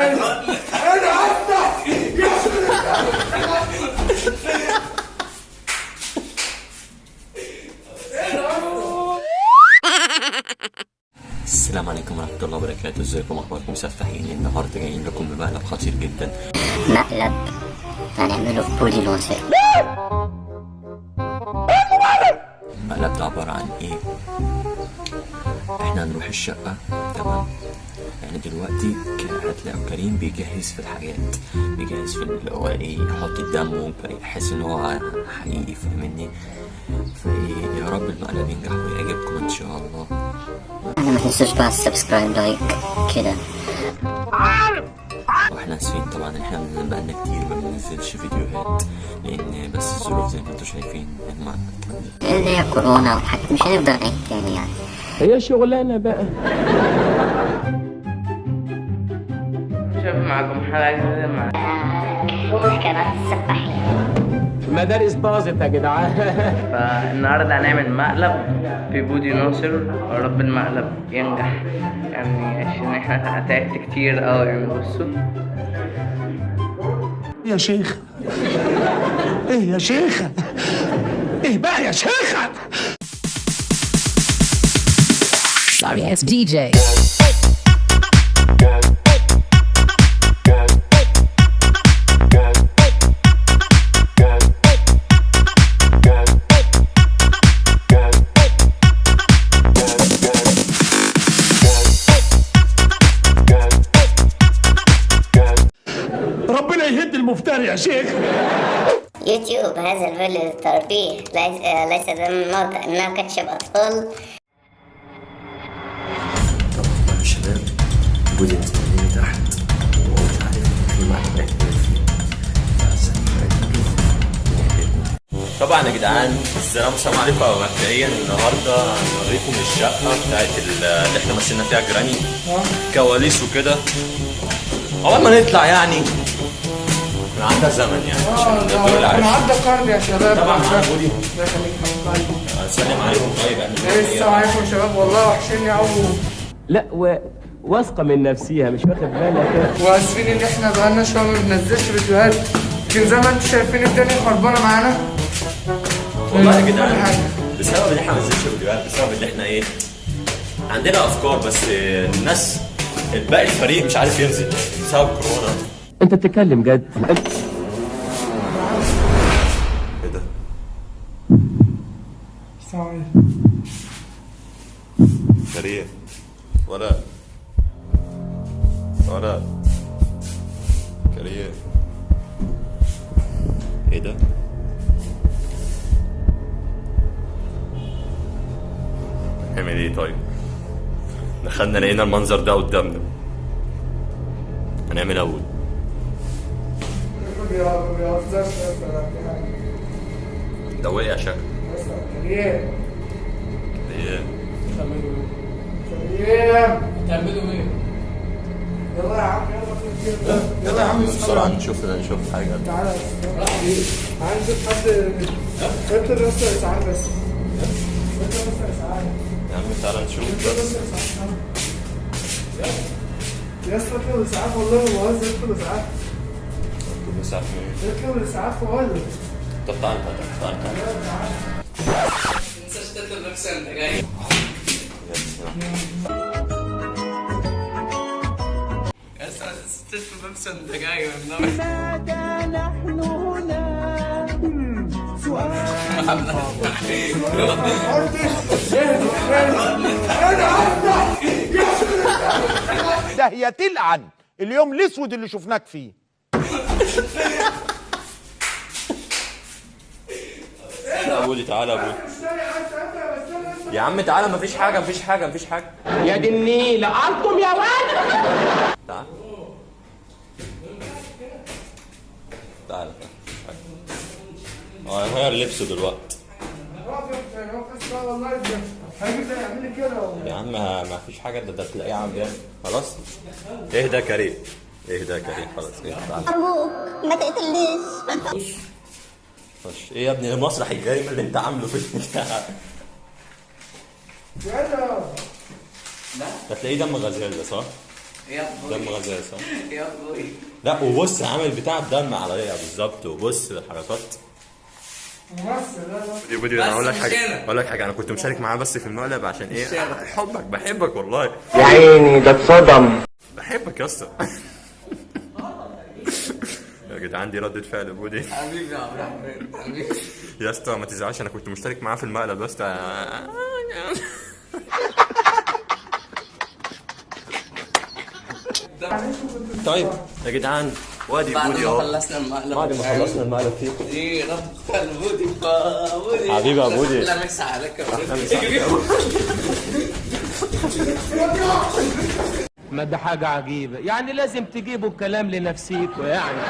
انا هفتح. السلام عليكم ورحمة الله وبركاته. ازيكم، اخباركم سفاحين؟ النهارده جايين لكم بمقلب خطير جدا. مقلب هنعمله في بودي ناصر. المقلب ده عبارة عن ايه؟ احنا هنروح الشقة، تمام؟ يعني دلوقتي هتلاقوا كريم بيجهز في الحاجات، بيجهز في اللي هو ايه، يحط الدم ويحس ان هو حقيقي، فاهمني؟ فايه، يا رب المقلب ينجح ويعجبكم ان شاء الله. انا ما تنسوش بقى ال subscribe، like كده. واحنا اسفين طبعا، احنا بقالنا كتير ما بننزلش فيديوهات لان بس الظروف زي ما انتم شايفين. اللي هي كورونا والحاجات، مش هنفضل نعيد تاني يعني. هي شغلانة بقى. شوف معكم حلقة جديدة مع قناة السفاحين. المدارس باظت يا جدعان. فالنهاردة هنعمل مقلب في بودي ناصر، ويا رب المقلب ينجح يعني، عشان احنا تعبت كتير اوي يعني. بصوا يا شيخ، ايه يا شيخة، ايه بقى يا شيخة. Sorry ass DJ. ربنا يهد المفتري يا شيخ. يوتيوب هذا الفيديو للترفيه، ليس ضمن الموضع انه كاتشب اطفال. طبعا يا شباب، بودي مستنيني تحت وهو مش عارف ان في مقلب هيتعمل فيه، طبعا يا جدعان السلام عليكم. مبدئيا النهارده هنوريكم الشقة بتاعت اللي احنا مثلنا فيها جراني، كواليس وكده. اول ما نطلع يعني من عندها زمن يعني، عشان ده الدور العاشر. عدى قرن يا شباب. طبعا معانا بودي، الله يخليك حبيبي. سلم عليكم. طيب يعني السلام عليكم يا شباب، والله وحشني قوي. لا واثقة من نفسيها، مش واخد بالك. واسفين ان احنا بقالنا شوية ما بننزلش فيديوهات، لكن زي ما انتم شايفين الدنيا خربانة معانا والله يا جدعان. بسبب ان احنا ما بننزلش فيديوهات، بسبب ان احنا ايه، عندنا افكار بس الناس الباقي الفريق مش عارف ينزل بسبب كورونا. انت بتتكلم جد؟ ايه ده؟ السلام عليكم. كريم، ولا ولا كريم، ايه ده؟ نعمل ايه طيب؟ دخلنا لقينا المنظر ده قدامنا، هنعمل اول ما بيهزرش يا اسطى، في حاجة. ده وقع شكله. يا اسطى، كريم. ايه؟ كريم، تعملوا ايه؟ يلا يا عم، يلا يلا يا عم. بسرعة نشوف حاجة. تعالى يا اسطى. عايز اشوف حد. اطلب يا اسطى اسعاف بس، اطلب يا اسطى اسعاف. يا عم تعالى نشوف بس. يا اسطى اطلب اسعاف، والله ما بهزر، اطلب اسعاف. اطلب اسعاف مين؟ اطلب اسعاف والله. طب تعالى تعالى تعالى تعالى. متنساش تطلب نفسك انت جاي. يا اسطى تطلب نفسك انت جاي والله. ده هي تلعن اليوم الاسود اللي شفناك فيه. يا بودي تعالى يا بودي، يا عم تعالى، مفيش حاجة مفيش حاجة مفيش حاجة. يا دي النيله انتم يا ولد. تعالى تعالى، مفيش حاجة. هو هيغير لبسه دلوقتي والله هيجي يعمل لي كده والله. يا عم، ما فيش حاجة، ده تلاقيه عم بيعمل. خلاص اهدى كريم، اهدى كريم، خلاص اهدى تعالى. ارجوك ما تقتلنيش. خش. ايه يا ابني المسرح الجريمة اللي انت عامله في البتاع؟ يلا. ده تلاقيه دم غزال ده، صح؟ يا دم غزال صح؟ يا بوي. لا وبص عامل بتاع الدم عليا بالظبط، وبص الحركات. ممثل. لا لا بودي انا بس اقول لك مش حاجة، أنا. اقول لك حاجة، انا كنت مشارك معاه بس في المقلب عشان ايه؟ حبك، بحبك والله. يا عيني ده اتصدم. بحبك يا اسطى. يا جدعان دي ردة فعل بودي. حبيبي يا عبد الرحمن حبيبي. يا اسطى ما تزعلش، انا كنت مشترك معاه في المقلب يا اسطى. طيب يا جدعان وادي بعد بودي ما اهو. خلصنا المقلب، بعد ما خلصنا المقلب فيه دي رد فعل بودي. بودي حبيبي يا بودي. لا مسا عليك يا بودي. ما ده حاجة عجيبة، يعني لازم تجيبوا الكلام لنفسيكوا يعني.